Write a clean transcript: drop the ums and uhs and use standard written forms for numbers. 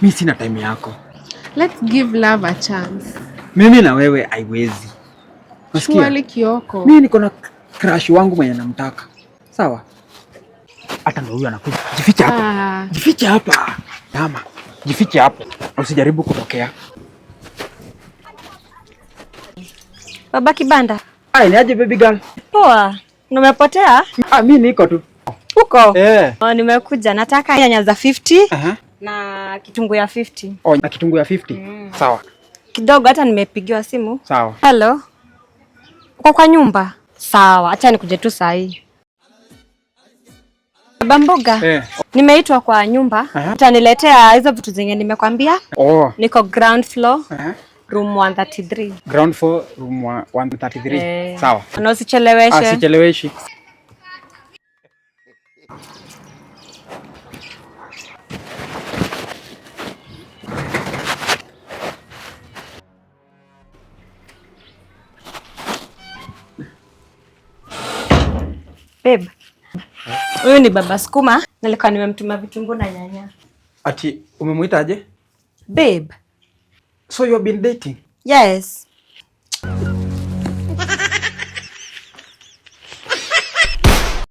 Mi sina time yako. Let's give love a chance. Mimi na wewe haiwezi. Unasikia? Surely Kioko. Mimi niko na crush wangu mwenye namtaka. Sawa? Hata ndo huyu anakuja. Jifiche hapa. Ah, Jifiche hapa. Dama. Jifiche hapo. Usijaribu kutokea. Baba Kibanda. Ai, ni aje baby girl? Poa. Umepotea? Ah, mimi niko tu. Huko? Eh. Oh, nimekuja nataka nyanya za 50 Aha. na kitunguu ya 50. Oh, na kitunguu ya 50. Sawa. Kidogo hata nimepigiwa simu. Sawa. Hello. Uko kwa nyumba? Sawa, acha nikuje tu saa hii. Baba mboga. Eh. Nimeitwa kwa nyumba. Aha. Utaniletea hizo vitu zenye nimekwambia. Oh. Niko ground floor, Aha. room 133. Ground floor room 133. Eh. Sawa. Na usicheleweshe. Ah, sicheleweshi. Babe. Huyu ni baba Sukuma. Nilikuwa nimemtuma vitunguu na nyanya. Ati umemuita aje? Babe. So you have been dating? Yes.